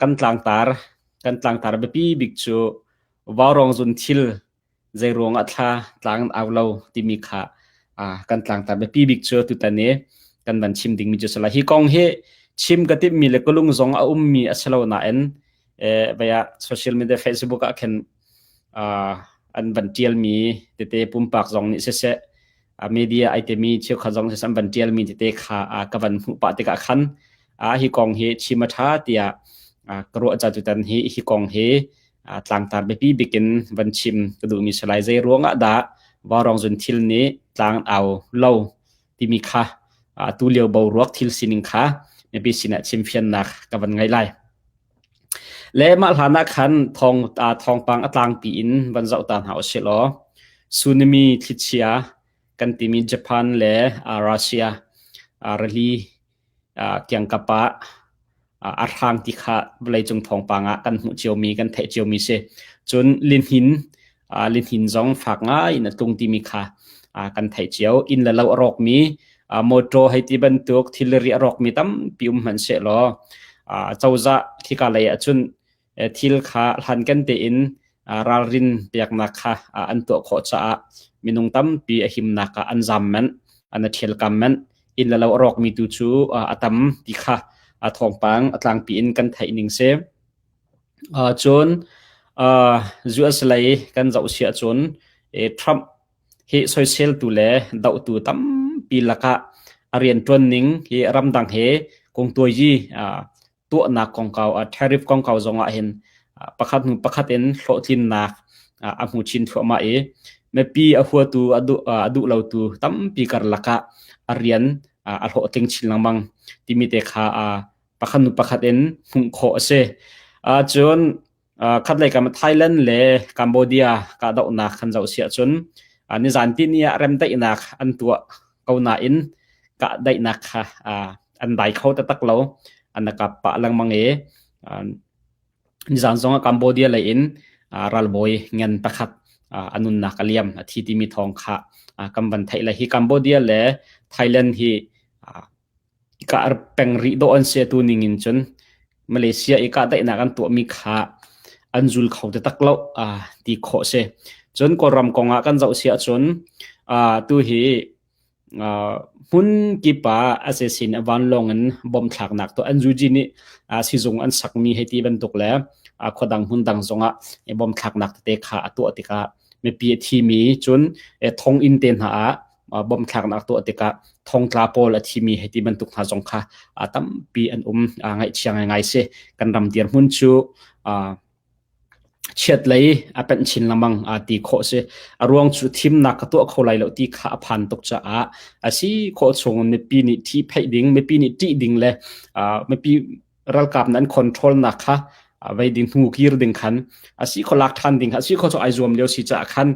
Kan tlangtar kan tlangtar biapi bik cu vaurawng zun thil zeiruang ah thla tlang an au lo timi kha kan tlangtar biapi bik cu tutan i kan van chim dingmi cu si lai. Hi kong hi chim ka timhmi le ka lung zong a ummi a si lo nain vei ah social media Facebook ah khin an van ṭialmi tete pumpak zong nih siseh media ai timi cheukhat zong siseh an van ṭialmi tete kha ka van hmuh pah tikah khan hi kong hi chim a ṭha tiah ka ruah ca tutan hi hi kong hi tlangtar biapi bikin van chim ka duhmi si lai. Zei ruangah dah vaurawng zun thil nih tlang au lo timi kha atu lio boruak thil sining kha mipi sinah chimfiannak ka van ngei lai. Le mah hlan ah khan thawng thawngpang a tlangpi in van zoh ta hna usih law tsunami thlichia kan timi Japan le Russia rili kiangkap ah a hrang ti kha vawleicung thawngpang ah kan hmuh ciomi kan theih ciomi si. Cun lihnin lihnin zong fak ngai in a tlung timi kha kan theih cio. Inn le lo a rawkmi motor hei ti bantuk thilri a rawkmi tampi um hmanh sehlaw cozah khika lei ahcun thil kha hlankan tein ralrin peknak kha an tuah khawh caah minung tampi a himnak ah an zam manh, an i ṭhialkam manh. Inn le lo a rawkmi tu cu a tam ti kha thawngpang a tlangpi in kan theih ning si. Cun US lei kan zoh si ahcun Trump hi soiseltu le dohtu tampi lakah a rianṭuan ning hi ramdang he kungtuayi tuahnak kongkau tariff kongkau zongah hin pakhat hnu pakhat in hlawhtlinnak a hmu chin thluahmah i mipi a huatu a duh a duh lotu tampi karlak ah a rian a hlawhtling chin lengmang timi te kha pakhat hnu pakhat in hmuh khawh a si. Cun khatlei kam Thailand le Cambodia kahdohnak kan zoh si ahcun nizan tini ah remdaihnak an tuah ko nain kahdaihnak kha an dai kho taktak lo. An kap pah lengmang i nizan zong ah Cambodia lei in ralbawi ngan pakhat a nunnak a liam a thi timi thawng kha kan van theih le hi Cambodia le Thailand hi kah peng rih dawh an si atu ning in cun Malaysia i kahdaihnak an tuahmi kha an zul kho taktak lo ti khawh si. Cun Kawlram kong ah kan zoh si ahcun tu hi hmun kip ah assassin vanlawng in bomb thlaknak tu an zuji nih sizung an sakmi hei ti bantuk le khuadang hmun dang zongah bomb thlaknak tete kha a tuah tikah mipi a thimi cun thonginn te hna ah bomb thlaknak tuah tikah thongtla pawl a thimi hei ti bantuk hna zong kha tampi an um. Ngaihchia ngaingai si. Kan ram dirhmun cu chiat lei a penh chin lengmang ti khawh si. A ruang cu thimnak ka tuah kho lai lo ti kha a phan tuk caah a si khawh chung mipi nih thi pheih ding, mipi nih ṭih ding le mipi ralkap nan control nak kha vei ding hnu kir ding khan a si kho lak ṭhan ding a si kho cu ai zuam lio si caah khan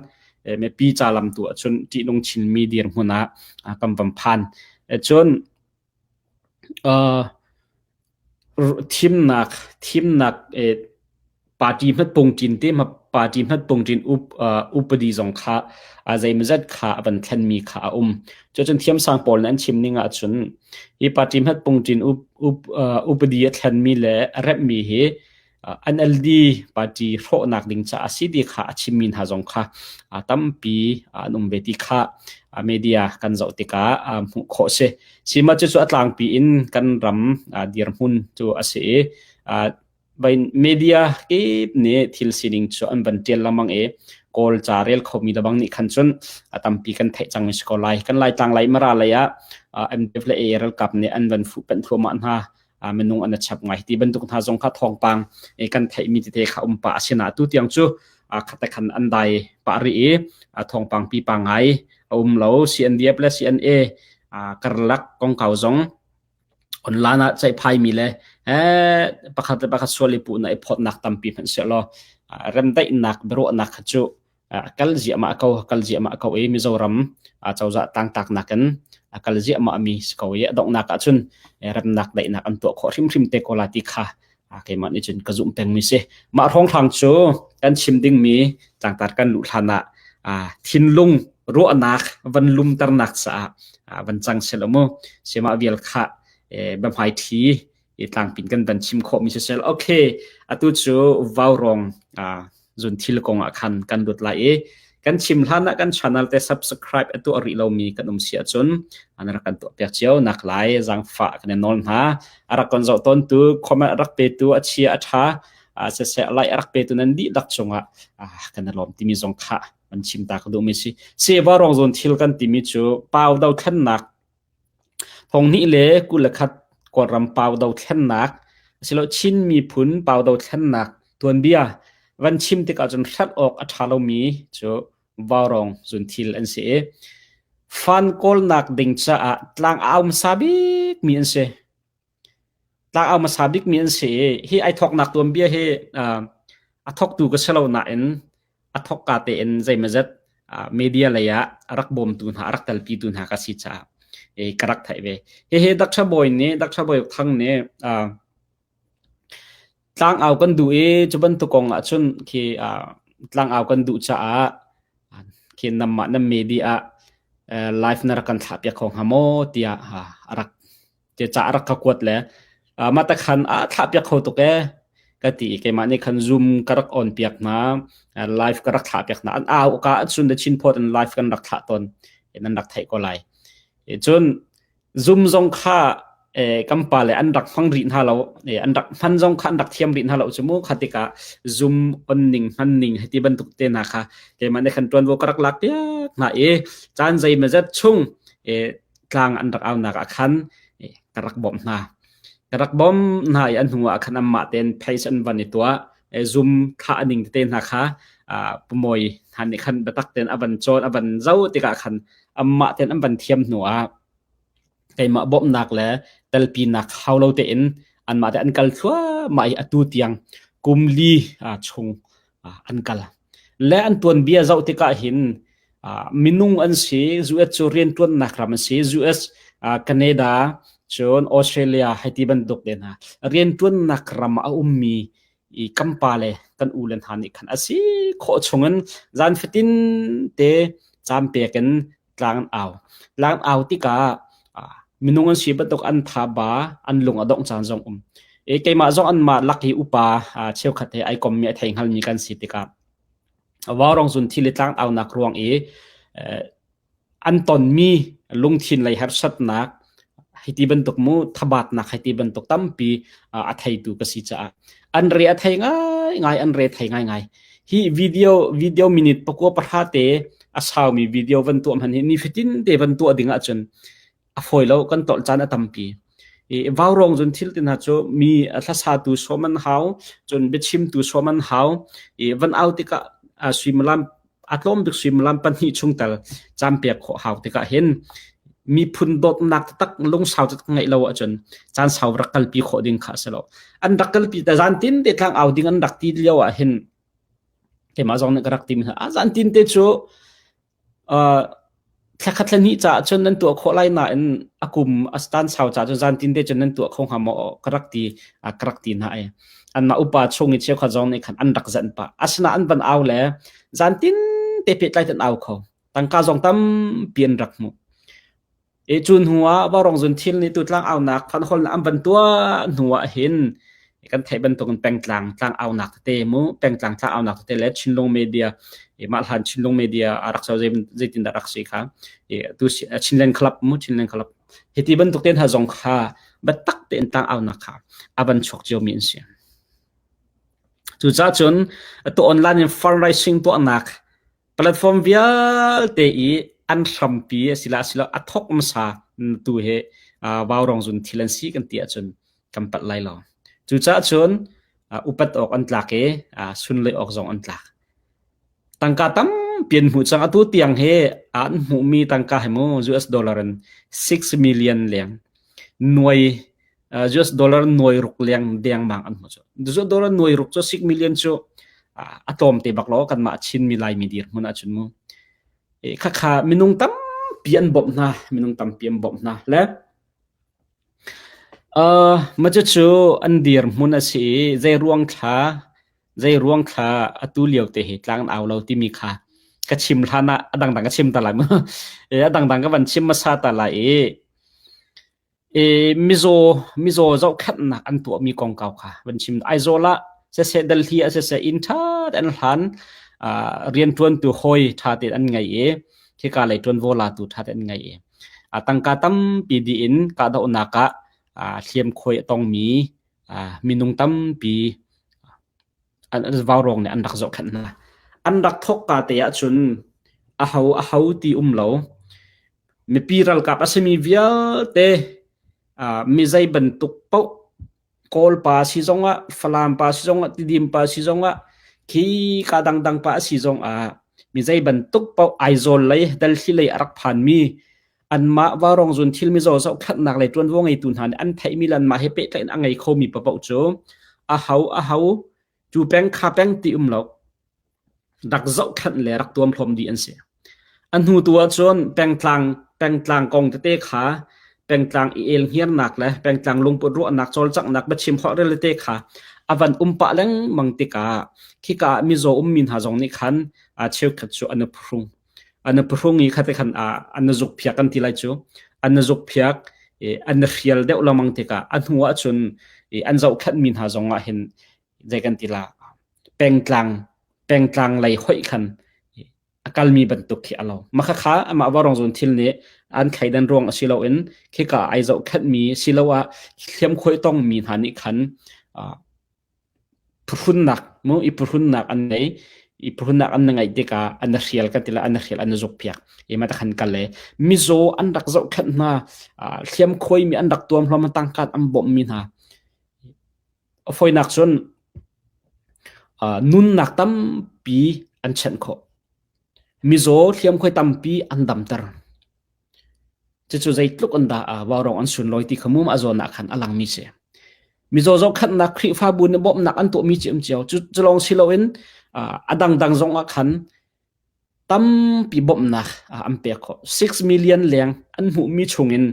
mipi ca lam tu ahcun ṭihnung chinmi dirhmun ah kan van phan. Cun thimnak thimnak party hmatpungṭin te party hmatpungṭin upadi zong kha zeimawzat kha a van thlenmi kha a um. Cucun thiamsang pawl nih an chim ning ahcun hi party hmatpungṭin upadi a thlenmi le a remhmi hi NLD party hrawhnak ding caah a si ti kha a chimmi hna zong kha tampi an um ve ti kha media kan zoh tikah hmuh khawh a si. Sima cucu a tlangpi in kan ram dirhmun cu a si i media kip nih thil sining cu an van ṭial lengmang i Kawl ca rel khomi lebang nih khan cun a tampi kan theih cangmi si ko lai. Kan Laitlang lei Mara lei ah MDF le AA ralkap nih an van fuhpanh thluahmah hna. Minung an i chap ngai. Ti bantuk hna zong kha thawngpang kan theihmi tete kha um pah a si na. Tu tiang cu khat khan an dai pah rih i thawngpang pipa ngai a um lo. CNDF le CNA karlak kongkau zong online ah ceihphaimi le pakhat le pakhat sual i puhnak i phawtnak tampi hmanh sehlaw remdaihnak biaruahnak kha cu kal ziahmah ko kal ziahmah ko i Mizoram cozah tlangtlaknak in a kal ziahmah mi si ko i a donghnak ahcun remnak daihnak an tuah khawh hrimhrim te ko la ti kha keimah nih cun ka zumh pengmi si. Mah hrawnghrang cu kan chim dingmi tlangtar kan luh hlan ah thinlung ruahnak van lumternak caah van cang selaw mu. Sima vial kha biahmai ṭhi. I tlangpin kan van chim khawhmi sisel. Okay, atu cu vaurawng zun thil kong ah khan kan lut lai i kan chim hlan ah kan channel te subscribe atu a rih lomi kan um si ahcun an rak kan tuah piak cio nak lai zangfah kan i nawl hna. A rak kan zoh tawn tu comment a rak petu a chia a tha siseh like a rak petu nan dihlak cungah kan i lawm timi zong kha an chim ta ka duhmi si. Si vaurawng zun thil kan timi cu pau do thlennak Thonghnih le 21 Kawlram pau dothlennak asiloah Chin miphun pau dothlennak tuanbia van chim tikah cun hrelh awk a ṭha lomi cu vaurawng zunthil an si i fan kawlnak ding caah tlang au hmasa bikmi an si. Tlang au hmasa bikmi an si i hi ai thawknak tuanbia hi a thawktu ka si lo nain a thawkka tein zeimawzat media lei ah a rak bawmtu hna a rak telpitu hna ka si caah ka rak theih ve. Hihi Dr. Bawi nih Dr. Bawi Thang nih tlangau kan duh i cu bantuk kong ahcun khi tlangau kan duh caah khi namah nan media ah live na rak kan thlah piak kho hnga maw tiah a rak te ca a rak ka kuat le mah ta khan a thlah piak kho tuk ee ka ti i keimah nih khan zoom ka rak on piak hna live ka rak thlah piak hna an au ka cun the chin phot in live kan rak thlah tawn nan rak theih ko lai cun zoom zong kha kan pa le an rak hmang rih hna lo an rak hman zong kha an rak thiam rih hna lo cu mu kha tikah zoom on ning hman ning heti bantuk te hna kha keimah nih khan tuanvo ka rak lak piak hna i caan zeimazat chung tlang an rak aunak ah khan ka rak bawmh hna. Ka rak bawmh hna i an hnu ah khan anmah tein page an van i tuah. Zoom thlah ning tete hna kha pumawi hna nih khan biatak tein a van cawn a van zoh tikah khan anmah tein an van thiam hnu ah keimah bawmhnak le telpinak hau lo tein anmah te an kal thluahmah i atu tiang kum li chung an kal. Le an tuanbia zoh tikah hin minung an si US cu rianṭuannak ram an si US Canada cun Australia hei ti bantuk te hna rianṭuannak ram a ummi i kan pa le kan u le hna nih khan a si khawh chungin zan fatin te caan pek in tlang an au. Tlang au tikah minung an si bantuk an tha ba an lung a dongh caan zong um. E keimah zong anmah lak hi upa cheukhat he ai kommi a thei hngalmi kan si tikah Vaurong zun thil i tlang aunak ruang i an tonmi lungthin lei harsatnak hiti bantuk mu thabatnak hiti bantuk tampi a theitu ka si caah an re a thei ngai ngai an re thei ngai ngai hi video video minute pakua pahra te a saumi video van tuah hman hi ni fatin te van tuah ding ahcun a fawi lo kan tolh caan a tampi i vaurawng zun thil tin hna cu mi hlasatu sawm an hau cun biachimtu sawm an hau i van au tikah suimilam a tlawm bik suimilam pahnih chung tal cam pek khawh hau tikah hin miphun dawtnak taktak lungsau taktak ngeih lo ahcun caan sau rak kalpi khawh ding kha a si lo an rak kalpi ta zan tin te tlang au ding an rak ti lio ah hin keimah zong nih ka rak ti mi hna a zan tin te cu Thlakhat thla hnih caah cun nan tuah khawh lai nain a kum a stan sau caah cun zantin te cun nan tuah kho hnga maw ka rak ti ka rak ti hna i anmah upa chung i cheukhat zong nih khan an rak zanh pah. Asinain an van au le zantin te pehtlai an au kho. Tangka zong tampi an rak hmuh. E cu hnu ah Vaurawng zun thil nih tutlang aunak thanholnak an van tuah hnu ah hin kan theih bantukin pengtlang tlang aunak tete mu pengtlang tlang aunak tete le Chinlung media e mah hlan Chinlung media a rak so zeitin dah rak si kha e tu Chinland Club mu Chinland Club hiti bantuk ten ha zong kha biatak tein tlang aunak kha a van chuak cio mi an si. Cucaah cun atu online in fundraising tuahnak Platform vialte i an hrampi asila asilo a thok hmasa tu hi vaurawng zun thil an si kan ti ahcun kan palh lai lo. Cucaah cun upat awk an tlak i sunlawih awk zong an tlak. Tangka tampi an hmuh cang. Atu tiang hi an hmuhmi tangka hi mu US dollar in 6 million leng nuai US dollar nuai ruk leng dengmang an hmu cu. US dollar nuai ruk cu 6 million cu a tlawm te bak lo kanmah Chinmi Laimi dirhmun ahcun mu. Khakha minung tampi an bawmh hna, minung tampi an bawmh hna le uh, ma cu an dirhmun a si i zei ruang thla zei ruang thla atu lio te hi tlang au lo timi kha ka chim hlan ah a dangdang ka chim ta lai mu. A dangdang ka van chim hmasa ta lai i. Mizaw mizaw zohkhenhnak an tuahmi kongkau kha van chim. Aizawl ah siseh Delhi ah siseh inn ṭha tein an hlan. Rianṭuantu hawi ṭha tein an ngei i khika lei ṭuanvo latu ṭha tein an ngei i tangka tampi dih in kahdohnak ah hliamkhuai a tongmi minung tampi an vaurawng nih an rak zohkhenh hna. An rak thawkka te ahcun aho aho ti um lo. Mipi ralkap a simi vialte mi zei bantuk paoh Kawl pa si zongah, Falam pa si zongah, Tidim pa si zongah, khi ka dangdang pa a si zongah mi zei bantuk paoh Aizawl lei, Delhi lei a rak phanmi anmah vaurawng zun thil mizaw zohkhenhnak lei ṭuanvo ngeitu hna nih an theihmi le anmah he pehtlaih in a ngei khomi paoh cu aho aho cu peng kha peng ti um lo rak zohkhenh le rak tuamhlawm dih an si. A hnu tu ahcun pengtlang pengtlang kong tete kha pengtlang i elhngiarnak le pengtlang lungput ruahnak cawlcanghnak biachim holhrel tete kha a van um pah lengmang tikah khika ah mizaw ummi hna zong nih khan cheukhat cu an i phuhrung. An i phuhrung i khate khan an i zukphiak kan ti lai cu. An i zukphiak i an i hrial deuh lengmang tikah a hnu ahcun an zohkhenhmi hna zong ah hin zei kan ti la pengtlang pengtlang lei hoih khan a kalmi bantuk khi a lo. Mah khakha amah Vaurawng Zun thil nih an thleidan ruang a si loin khika ai zohkhenhmi siloah hliamkhuai tongmi hna nih khan phuhrunnak mu i phuhrunnak an ngei i phuhrunnak an ngeih tikah an hrial kan ti la an hrial an zukpiak i ma ta khan kal le mizaw an rak zohkhenh hna hliamkhuai mi an rak tuam hlawm tangkat an bawmh mi hna a fawinak cun nunnak tampi an chenh khawh mizaw hliamkhuai tampi an damter Cucu zeitluk in dah vaurawng an sunlawi ti kha mum a zawn ah khan a langmi si. Mizaw zohkhenhnak Khrihfabu nih bawmhnak an tuahmi ci um cio. Cu, cu lawng si loin a dangdang zong ah khan tampi bawmhnak an pek khawh. 6 million leng an hmuhmi chungin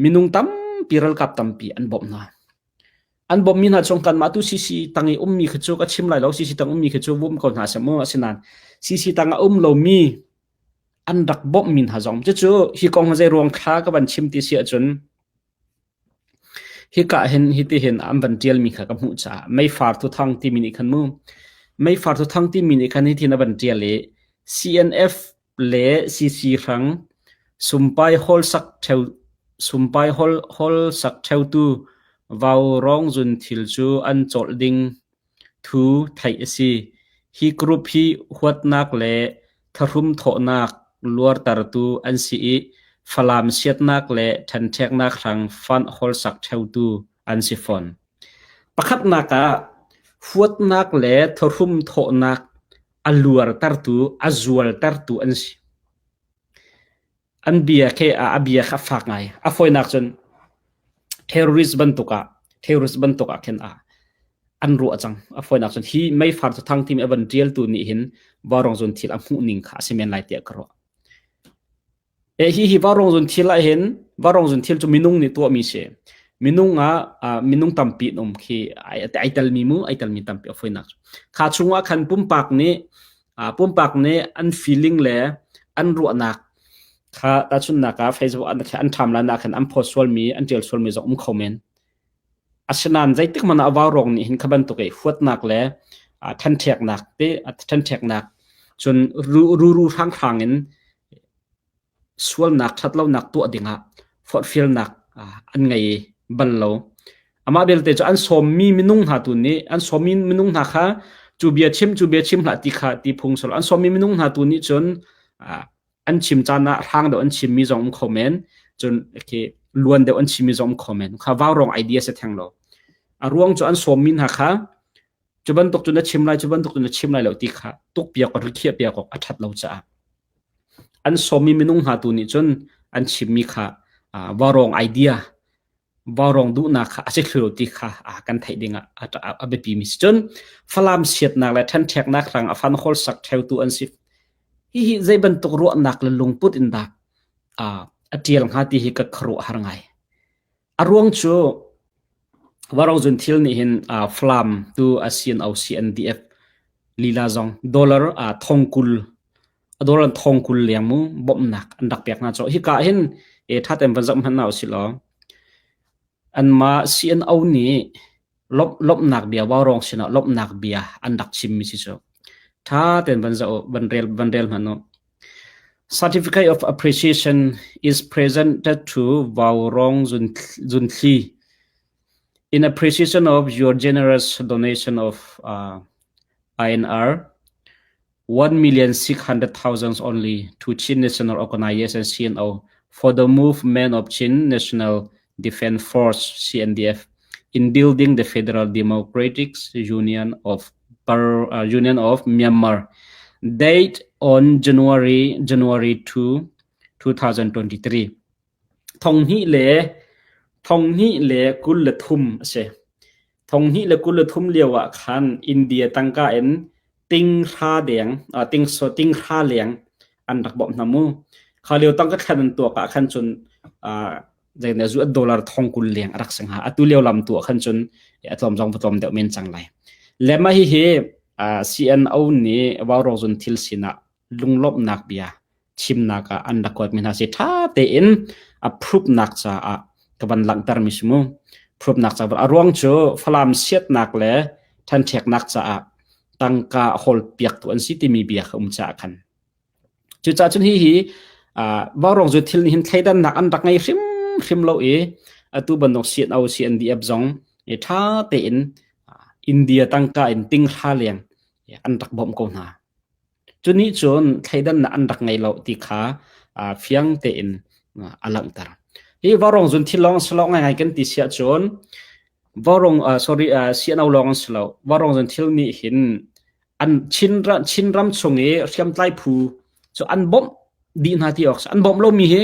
minung tampi ralkap tampi an bawmh hna. An bawmhmi hna chung kanmah tu CC tang i ummi khi cu ka chim lai lo. CC tang ummi khi cu bawm ko hna seh mu. Asinain CC tang a um lomi an rak bawmhmi hna zong cucu hi kong zei ruang thla ka van chim ti si ahcun hika hin hiti hin an van ṭialmi kha ka hmuh caah meifar thuthang timi nih khan mu meifar thuthang timi nih khan hitin a van ṭial i CNF le CC hrang sumpai hol sak ṭheu sumpai hol hol sak ṭheutu vau rawng zun thil cu an cawlh ding Thu theih a si. Hi group hi huatnak le thahrum thawhnak luartertu an si i Falam siatnak le ṭhenṭheknak hrang fund hawlsak ṭheutu an si fawn. Pakhatnak ah huatnak le thahrum thawhnak a luartertu, a zualtertu an si. An bia khi a bia kha a fak ngai. A fawinak cun terrorist bantuk ah terrorist bantuk ah khin a an ruah cang. A fawinak cun hi meifar cu timi a van ṭialtu nih hin vaurawng zun thil a hmuh ning kha a si men lai tiah ka ruah. E hi hi vaurawng zun thil ah hin vaurawng zun thil cu minung nih tuahmi si. Minung ah minung tampi an um khi ai ai telmi mu ai telmi tampi a fawinak cu. Kha chungah khan pumpak nih pumpak nih an feeling le an ruahnak kha tahchunhnak ah Facebook an an ṭham lan ah khan an post sualmi an ṭial sualmi zong um kho men. Asinain zeitik hmanh ah vaurawng nih hin kha bantuk i huatnak le ṭhenṭheknak te ṭhenṭheknak cun ruru hranghrang in sualnak ṭhatlonak tuah dingah forhfialnak an ngei bal lo. Amah belte cu an sawmmi minung hna tu nih an sawmmi minung hna kha cu bia chim cu bia chim hlah ti kha ti phung solo an sawmmi minung hna tu nih cun an chim caan ah hrang deuh an chimmi zong um kho men cun khi luan deuh an chimmi zong um kho men kha vaurawng idea si theng lo a ruang cu an sawmmi hna kha cu bantuk cu na chim lai cu bantuk cu na chim lai lo ti kha tuk piak or rikhiah piak awk a ṭhat lo caah an sawmmi minung hna tu nih cun an chimmi kha vaurawng idea vaurawng duhnak kha a si thlu lo ti kha kan theih ding ah a biapi mi si cun Falam siatnak le ṭhenṭheknak hrang a fan hol sak ṭheutu an si hihi zei bantuk ruahnak le lungput in dah a ṭial hnga ti hi ka khuaruah har ngai A ruang cu Varawzun thil nih hin Falam tu a CNO CNDF lila zong dollar thongkul a dollar thongkul leng mu bawmhnak an rak pek hna cu hika hin e thatem van zoh hmanh na usih law. Anmah CNO nih lawmhnak bia vaurawng sinah lawmhnak bia an rak chimmi si cu. Ṭha tein van zoh van rel van rel hmanh u. Certificate of Appreciation is presented to Vaurong Zunthli in appreciation of your generous donation of uh, INR 1,600,000 only to Chin National Organization CNO for the movement of Chin National Defense Force CNDF in building the Federal Democratic Union of uh, Union of Myanmar. Date on January January 2, 2023. Thonghnih le thonghnih le 23 a si. Thonghnih le 23 lio ah khan India tangka in tinghra deng ting so tinghra leng an rak bawmh hna mu. Kha lio tangka thlan an tuak ah khan cun zeidah zu dollar thong 20 leng a rak si hnga. Atu lio lam tu ah khan cun a tlawm zong va tlawm deuh men cang lai. Le mah hihi CNO nih Vaurawng zun thil sinah lunglawmhnak bia chimnak ah an rak kuatmi hna si ṭha tein a prupnak caah ka van langhtermi si mu. Prupnak caah a ruang cu Falam siatnak le ṭhenṭheknak caah tangka hawl piaktu an si timi bia kha um caah khan. Cucaah cun hihi vaurawng zu thil nih hin thleidannak an rak ngei hrimhrim lo i atu bantuk CNO CNDF zong ṭha tein India tangka in tinghra leng an rak bawmh ko hna. Cu nih cun thleidannak an rak ngei lo ti kha fiang tein a langhter. Hi vaurawng zun thil lawng si lo ngaingai kan ti si ahcun vaurawng sorry CNO lawng an si lo. Vaurawng zun thil nih hin an Chin Chinram chung i hriamtlai phu cu an bawmh dih hna ti awk an bawmh lomi hi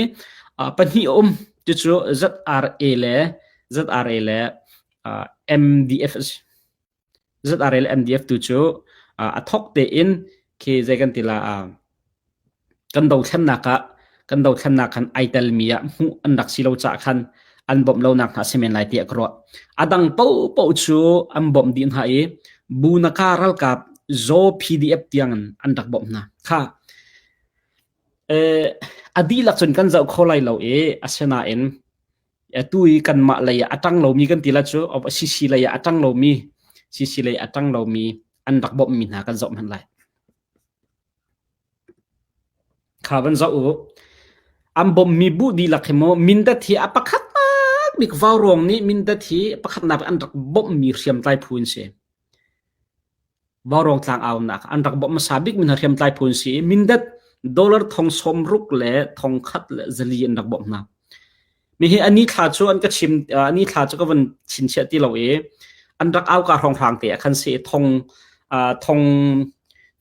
pahnih a um. Cucu ZRA le ZRA le MDF a si. ZRA le MDF tu cu a thawk tein khi zei kan ti la kan dothlennak ah kan dothlennak khan ai telmi ah hmuh an rak si lo caah khan an bawmh lonak hna si men lai tiah ka ruah. A dang paohpaoh cu an bawmh dih hna i Bunaka ralkap Zaw PDF tiang in an rak bawmh hna. Kha a dihlak cun kan zoh kho lai lo i asinain Atu i kanmah lei ah a ṭang lomi kan ti la cu CC lei ah a ṭang lomi CC lei a ṭang lomi an rak bawmhmi hna kan zoh hmanh lai. Kha van zoh u. An bawmhmi bu dihlak hi mu Mindat hi a pakhatnak bik vauruang nih Mindat hi pakhatnak an rak bawmhmi hriamtlai phu an si. Vaurawng tlangaunak an rak bawmh hmasa bikmi hna hriamtlai phu an si i Mindat dollar thong 60 le thong khat le zali an rak bawmh hna. Mi hi ani thla cu an ka chim ani thla cu ka van chinchiah ti lo i an rak au ka hrawnghrang te ah khan si thong thong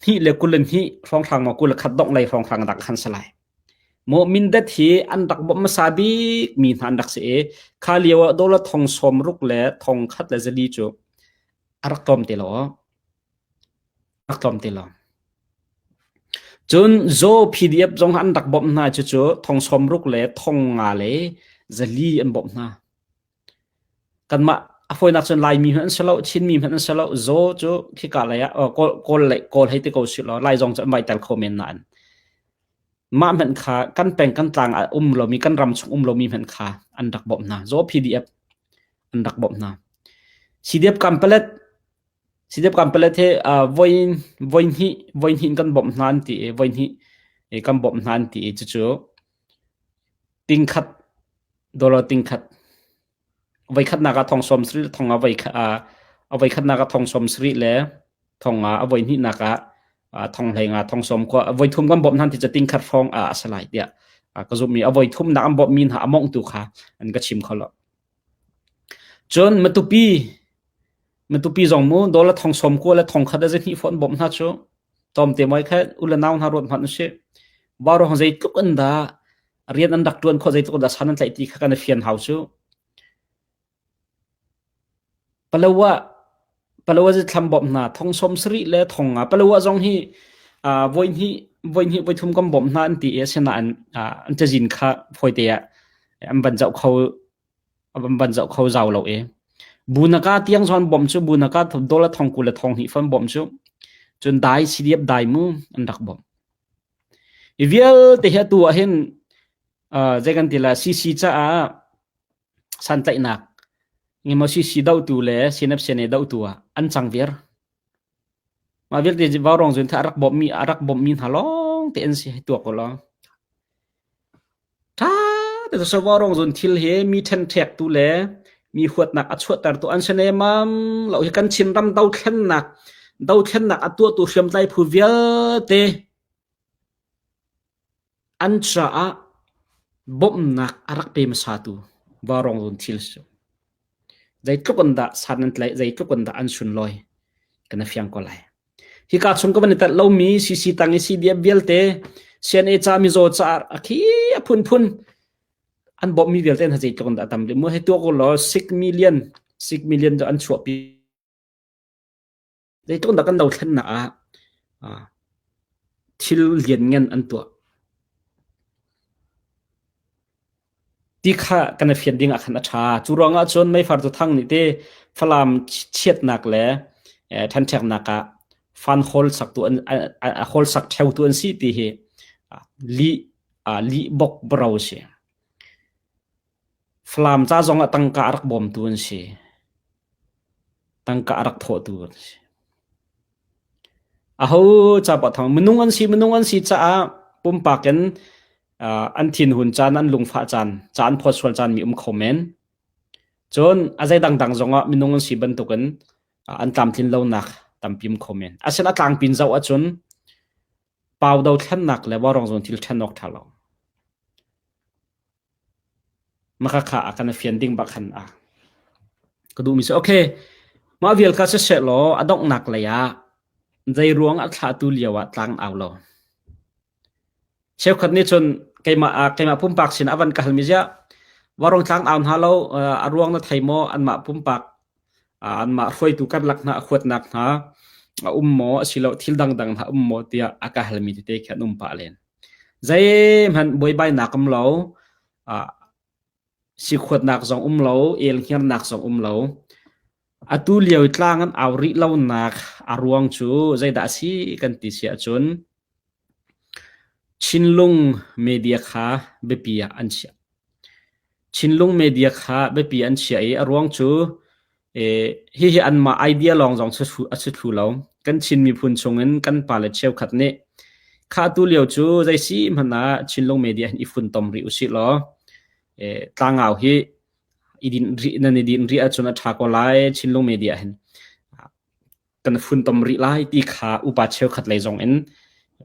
hnih le kul le hnih hrawnghrang ma kul le khat dongh lei hrawnghrang dak khan si lai. Maw Mindat hi an rak bawmh hmasa bik mi hna an rak si i kha lio ah dollar thong 60 le thong khat le zali cu a rak tlawm ti lo. Rak tlawm ti lo. Cun Zaw PDF zong an rak bawmh hna cucu thong 60 le thong nga le zali an bawmh hna. Kanmah a fawinak cun Laimi hmanh an si lo, Chinmi hmanh an si lo. Zaw cu khika lei ah Kawl Kawl lei Kawl hei ti ko si law Lai zong cu an vai tel kho men nain mah hmanh kha kan peng kan tlang ah um lomi kan ram chung um lomi hmanh kha an rak bawmh hna. Zaw PDF an rak bawmh hna. CDF Kampalet CDF Kampalet hi voi voi hnih voi hnih in kan bawmh hna an ti i voi hnih kan bawmh hna an ti i cucu tingkhat dollar tingkhat voi khatnak ah thong sawm sarih le thong ah voi a voi khatnak ah thong sawm sarih le thong ah a voi hnihnak ah thong hlei nga thong sawm khua voi thum kan bawmh hna ti cu tingkhat hrawng ah a si lai tiah ka zumh i a voi thum nak an bawmh mi hna a mongh tu kha an ka chim kho lo. Cun Matupi Matupi zong mu dollar thong sawm kua le thong khat a zahnih fawn bawmh hna cu tlawmte moi kha u le nau hna ruat hmanh usih. Vaurawng zeitluk in dah rian an rak ṭuan khawh zeitluk in dah san an tlaih ti kha kan i fian hau cu. Palawa Palawa zithlam bawmh hna thong sawm sarih le thong nga Palawa zong hi voi hnih voi hnih voi thum kan bawmh hna an ti i asinain an cazin kha fawite ah an van zoh kho an van zoh kho zau lo i Bunaka tiang zon bawmh cu Bunaka dollar thong 20 le thong hnih fon bawmh cu cun dai CDF dai mu an rak bawmh. Hi vialte hi atu ah hin zei kan ti la CC caah santlaihnak. Ngemaw CC dohtu le CNF-CNA dohtu ah an cang viar. Mah vialte vaurawng zun a rak bawmhmi a rak bawmhmi hna lawng te an si hei tuak u law. Ṭha te cu vaurawng zun thil hi mi ṭhenṭhektu le mi huatnak a chuahtertu an si nemam lo hi kan Chinram dothlennak dothlennak a tuahtu hriamtlai phu vialte An caah bawmhnak a rak pe hmasatu vaurawng run thil si. Zeitluk in dah san an tlaih, zeitluk in dah an sunlawi kan i fiang ko lai. Hika chung ka van i telh lomi CC tang i CDF vialte, CNA ca mizaw ca a khi a phunphun an bawmhmi vialte hna zeitluk in dah a tam rih mu. Hei tuak u law 6 million, 6 million cu an chuahpi. Zeitluk dah kan dothlennak ah thil lianngan an tuah ti kha kan i fian ding ah khan a ṭha. Cu ruangah cun meifar tu thang nih te Falam chiatnak le ṭhenṭheknak ah fan hawl saktu an hawl sak ṭheutu an si ti hi lih lih bok bro a si. Falam ca zong ah tangka a rak bawmtu an si. Tangka a rak thawhtu an si. Aho ca poah thawng minung an si minung an si caah pumpak in uh, an thinhun caan an lungfah caan ca an phawt sual caan mi um kho men. Cun a zei dangdang zongah minung an si bantukin uh, an tlamtlin lonak tampi um kho men. Asin a tlangpin zoh ahcun pau dothlennak le vaurawng zawn thil ṭhen awk ṭha lo. Makhakha a kan fian ding bak khan a ka duhmi si. Okay, mah vial kha siseh law a donghnak lei ah zei ruang a thlahtu lio ah tlang au lo. Cheukhat nih cun keimah keimah pumpak sin a van ka halmi ziah varong tlang au hna lo a ruang na thei maw anmah pumpak anmah hruaitu karlak hna a huatnak hna a um maw asilo thil dangdang hna um maw tiah a ka halmi tete khi an um pah len. Zeihmanh buaibainak um lo, sikhuatnak zong um lo, elhngiarnak zong um lo. Atu lio i tlang an au rih lonak a ruang cu zeidah a si kan ti si ahcun Chinlung media kha biapi ah an chiah. Chinlung media kha biapi an chiah i a ruang cu hihi anmah idea lawng zong a si thlu lo. Kan Chin miphun chungin kan pale cheukhat nih kha atu lio cu zei si hmanh ah Chinlung media hin i funtom rih usih law tlangau hi i din rih nan i din rih ahcun a ṭha ko lai Chinlung media hin kan funtom rih lai ti kha upa cheukhat lei zong in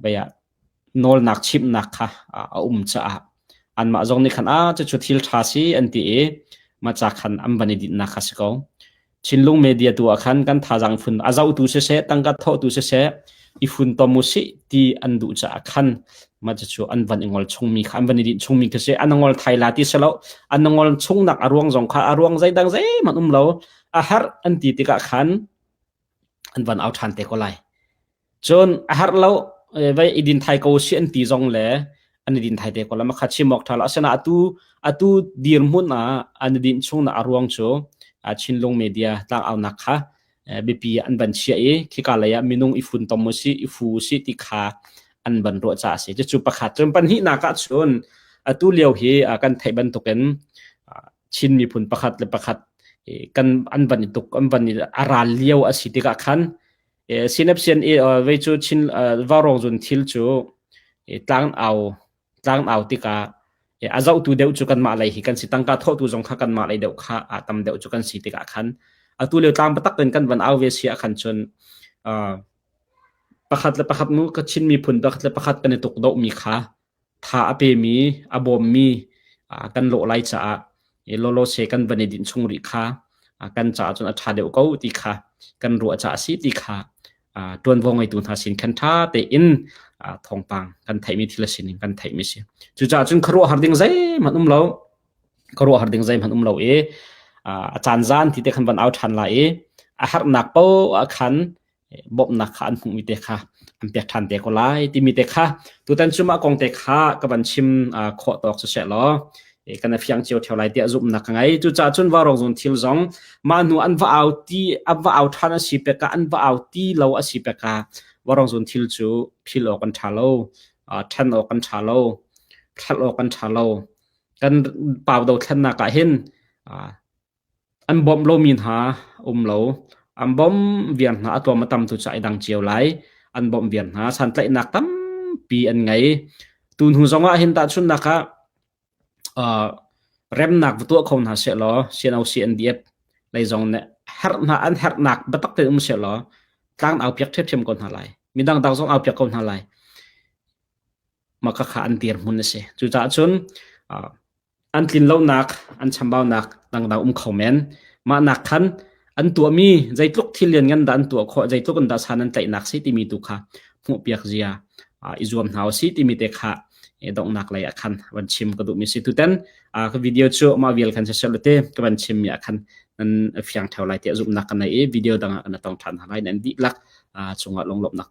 bia nawlnak chimhnak kha a um caah anmah zong nih khan a cucu thil ṭha si an ti i mah ca khan an van i dinhnak kha si ko. Chinlung media tu ah khan kan thazaang fun a zohtu siseh tangka thawhtu siseh i funtom u sih ti an duh caah khan mah cucu an van i ngol chungmi kha an van i dinh chungmi khi si an ngol thai la ti si lo an ngol chungnak a ruang zong kha a ruang zeidang zeihmanh um lo a har an ti tikah khan an van au ṭhan te ko lai. Cun a har lo vai i din thai ko si an ti zong le an i din thai te ko la makha chim awk ṭha lo. Asinain atu atu dirhmun ah an i dinh chung na a ruang cu Chinlung media tlangaunak kha biapi an van chiah i khika lei ah minung i funtom u si i fu u si ti kha an van ruah caah a si. Cucu pakhat. Cun pahnihnak ah cun atu lio hi kan theih bantukin Chin miphun pakhat le pakhat kan an van i tuk an van i a ral lio a si tikah khan sinapsian i vei cu Chin vaurawng zun thil cu tlang au tlang au tikah a zohtu deuh cu kanmah lei hi kan si tangka thawhtu zong kha kanmah lei deuh kha a tam deuh cu kan si tikah khan atu lio tlang patak in kan van au ve si ah khan cun pakhat le pakhat mu ka Chin miphun pakhat le pakhat kan i tuk doh mi kha tha a pemi, a bawmmi kan lawh lai caah lawlawse kan van i dinh chung rih kha kan caah cun a ṭha deuh ko ti kha kan ruah caah a si ti kha ṭuanvo ngeitu hna sin khan ṭha tein thawngpang kan theihmi thil a sining kan theihmi si. Cucaah cun khuaruahhar ding zeihmanh um lo. Khuaruahhar ding zeihmanh um lo i a caan zan ti te khan van au ṭhan lai i a harnak paoh ah khan bawmhnak kha an hmuhmi te kha an pek ṭhan te ko lai timi te kha tutan cu mah kong te kha ka van chim khawh tawk siseh law kan fiang cio theo lai tiah zumhnak ka ngei cucaah cun vaurawng zung thil zong mah hnu an va au ti an va au ṭhan a si peka an va au ti lo a si peka vaurawng zung thil cu phil awk an ṭha lo ṭhen awk an ṭha lo thlal awk an ṭha lo kan pau dothlennak ah hin. An bawmh lomi hna um lo. An bawmh viar hna a tlawm a tam tu cu ai dang cio lai. An bawmh viar hna. Santlaihnak tampi an ngei. Tu hnu zong ah hin tahchunhnak ah remnak va tuah kho hna sehlaw CNO CNDF lei zong nih herh hna an herhnak biatak tein um sehlaw tlang au piak ṭhiamṭhiam ko hna lai. Midang dang zong au piak ko hna lai. Mah khakha an dirhmun a si. Cucaah cun an tlinlonak, an chambaunak dangdang um kho men. Mah nak khan an tuahmi zeitluk thil lianngan dah an tuah khawh, zeitluk in dah san an tlaihnak si timi tu kha hmuhpiak zia i zuam hna usih timi te kha donghnak lei ah khan van chim ka duhmi si. Tutan ka video cu mah vial khan siseh te ka van chimmi ah khan nan fiang theo lai tiah zumhnak ka nei i video dang ah kan tong ṭhan hna lai. Nan dihlak cungah lunglawmhnak tam.